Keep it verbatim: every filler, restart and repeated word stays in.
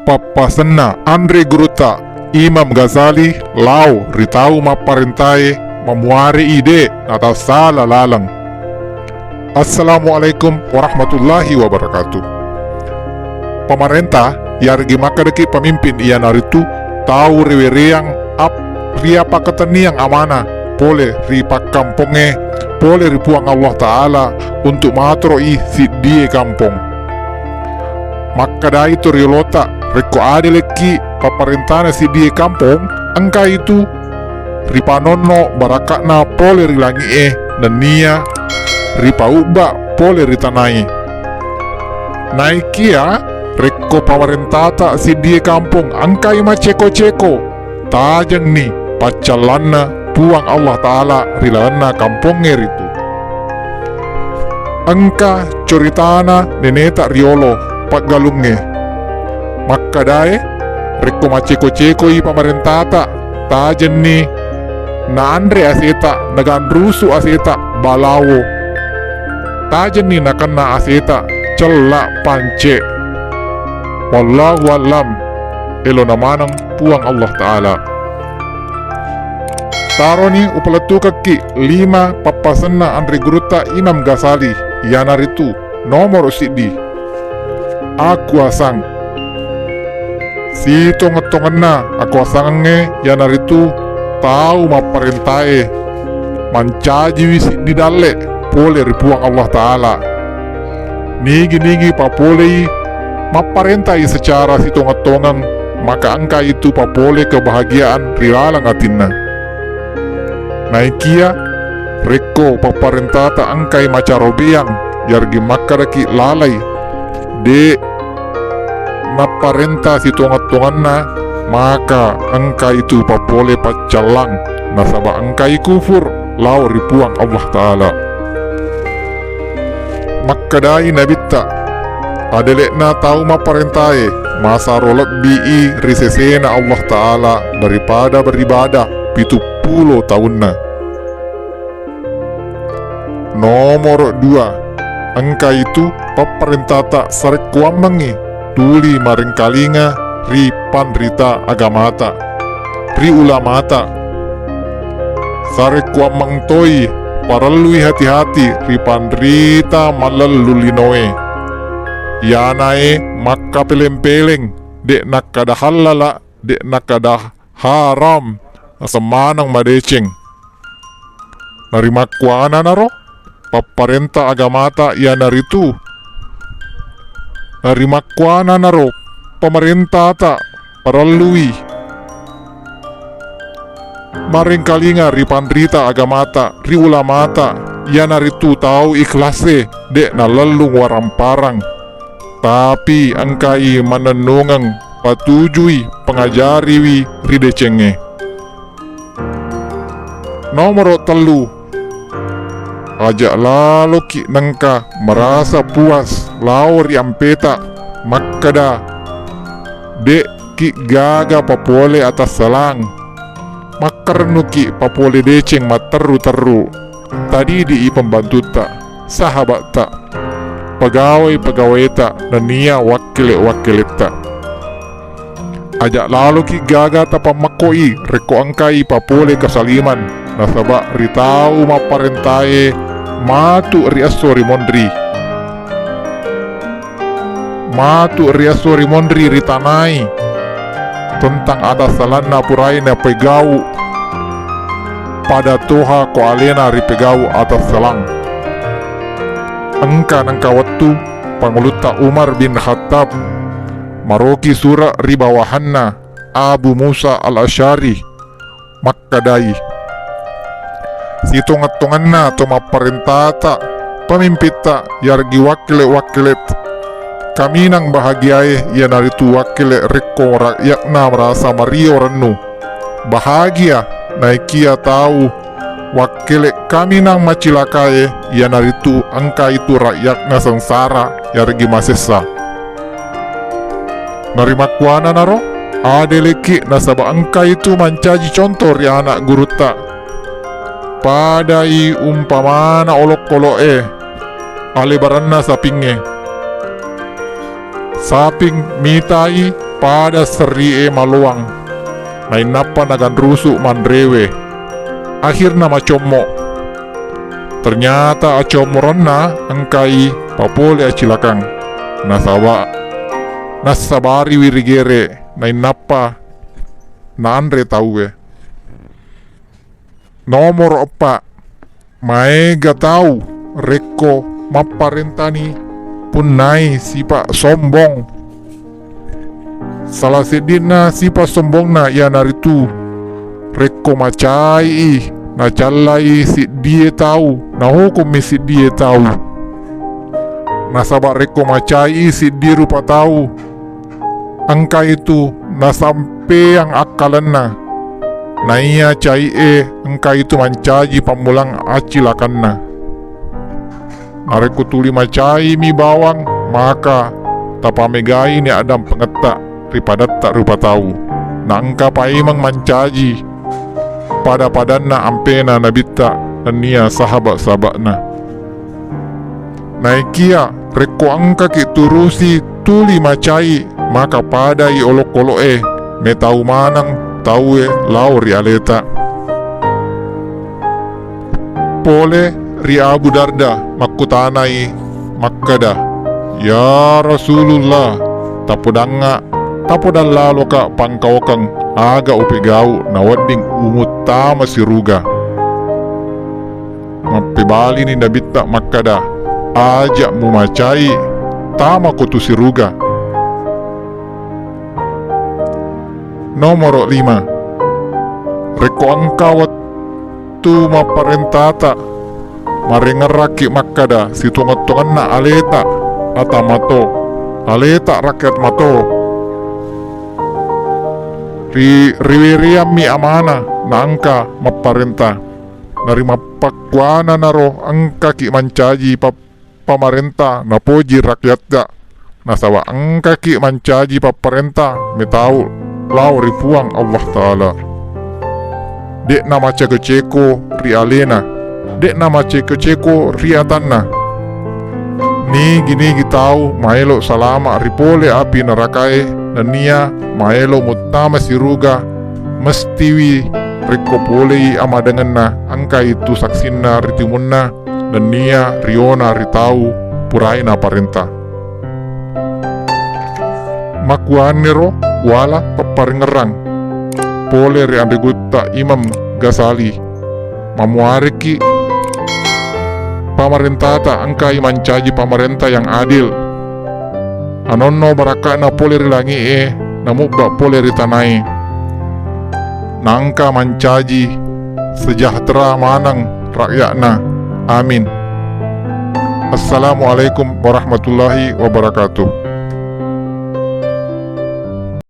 pappasenna anre gurutta Imam Ghazali lao ri tau mapparentae mamuare ide natassala laleng. Assalamualaikum warahmatullahi wabarakatuh. Pamarenta, yaregi makkedaki pamimpin, iyanaritu tau riwereang ap-, riapakatenniang amanah pole ri pakkampongnge, pole ri Puang Allah Ta'ala, untuk matoro'i siddie kampong. Makkedai to riolota, rekko adelekki papparentana siddie kampong, engka itu ripanonno baraka'na pole ri langi'e, nennia ripaubba pole ri tanae. Naikia rekko pamarentata siddie kampong engkai maceko-ceko, tajenni paccallanna Puang Allah Ta'ala ri lalenna kampongnge ritu. Engka coritana neneta riolo paggalungnge. Makkedae, rekko maceko-cekoi pamarentata, tajenni naanre aseta, naganrusu aseta balawo. Tajenni nakenna aseta cella pance. Wallahu a'lam. Elona maneng Puang Allah Ta'ala. Taroni upalettukekki lima pappasenna anre gurutta Imam Ghazali, iyanaritu nomoro siddi, akuasang. Sitongeng-tongenna akuasangengnge iyanaritu tau mapparentae mancajiwi siddi dalle pole ri Puang Allah Ta'ala. Nigi-nigi papolei mapparentai secara sitongeng-tongeng, maka engka itu papole kebahagiaan ri laleng atinna. Naikia rekko papparentata engkai macarobeang, yargi makkedaki lalai, de napparenta sitongeng-tongenna, maka engka itu papole paccallang, nasaba engkai kufur lao ri Puang Allah Ta'ala. Makkedai Nabitta, adele'na tau mapparentae masaro lebbii ri sesena Allah Ta'ala daripada beribadah pitu pulo taunna. Nomoro dua, engka itu papparentata sarekkuammengngi tuli marengkalinga ri panrita agamata, ri ulamata. Sarekkuammeng toi parellui hati-hati ri panrita mallellu linoe. Iyanae makkapeleng-peleng, de' nakkada hallala, de' nakkada haram, naseng maneng madeceng. Narimakkuananaro papparenta agamata iyanaritu, narimakkuananaro pamarentata parellui marengkalinga ri panrita agamata, ri ulamata, iyanaritu tau ikhlasse, de' nallellung waramparang, tapi engkai manennungeng patujui pangajariwi ri decengnge. Nomoro tellu, aja' laloki nengka merasa puas lao ri ampeta makkeda, de'ki gaga papole atassalang, makkarennuki papole deceng matterru-terru. Tadidi i pembantutta, sahabatta, pegawai-pegawaita, nennia wakkele-wakkeletta. Aja' laloki gaga tapammakkoi rekko engkai papole kasaliman, nasaba ri tau mapparentae matu ri esso ri monri. Matu ri esso ri monri ritanai tentang atassalanna purai napegau, pada toha ko alena ripegau atassalang. Engka nengka wettu Pangulutta Umar bin Khattab maroki sura ri bawahanna Abu Musa Al-Asy'ari, makkadai, sitongeng-tongenna to mapparentata, pamimpitta, yargi wakkele-wakkelet kaminang bahagiae, iyanaritu wakkele rekko rakyatna merasa mario rennu. Bahagia naikia tau wakkele kaminang macilakae, iyanaritu engkaitu rakyatna sengsara yargi masessa. Narimakkuananaro, adeleki nasaba engkaitu mancaji conto ri ana' gurutta. Padai umpamana olokolo'e, alebaranna sapingnge. Saping mitai pada serri'e maloang, nainnappa naganrusu manrewe. Akhirna macommo. Ternyata acommorenna engkai papole acilakang. Nasaba, nassabariwi ri gere, nainnappa naanre tauwe. Nomoro eppa, maega tau rekko mapparentani punnai sipa sombong. Sala seddinna sipa sombongna iyanaritu rekko macai'i, nacallai siddie tau, nahukummi siddie tau. Nasaba rekko macai'i siddi rupa tau, engkaitu nasampeang akkalenna, naiya cai'e engkaitu mancaji pammulang accilakanna. Narekko tuli macaimi bawang, maka tapamegaini addampengettaq ri padattaq rupa tau, naengka paimeng mancaji pada-padanna ampena Nabittaq nenniya sahaba-sahabaqna. Naekiya rekko engkaki turusi tuli macai, maka padai olokoloq e metau maneng tauwe lao ri aletaq. Pole ri Abu Darda makkutanai makkeda, "Ya Rasulullah, tapodangnga, tapodang laloka pangkaukeng aga upegau nawedding umuttama siruga?" Mappebalini Nabitta makkeda, "Aja mumacai, tamako tu siruga." Nomoro lima. Rekko engka wettu mapparentata, marengerrakki makkeda, "Situngeng-tungenna aleta atamato, aleta rakyat mato." Ri-, riweriammi amana naengka mapparenta. Nari mappakkuananaro engkaki mancaji pa-, pamarenta napoji rakyatta, nasaba engkaki mancaji papparenta metau lao ri Puang Allah Ta'ala. De'na maceko-ceko ri alena, de'na maceko-ceko ri atanna. Nigi-nigi tau maelo salama ri pole api nerakae, nennia maelo muttama siruga, mestiwi rekko polei amadangenna, engkai tu saksinna ri timunna, nennia riona ri tau purai naparenta. Makkuanniro wala papparengngerang pole ri anre gutta Imam Ghazali, mamuareki pamarentata engkai mancaji pamarenta yang adil. Anonno barakka'na pole ri langi'e, namubba pole ri tanae. Naengka mancaji sejahtera maneng rakya'na. Amin. Assalamualaikum warahmatullahi wabarakatuh.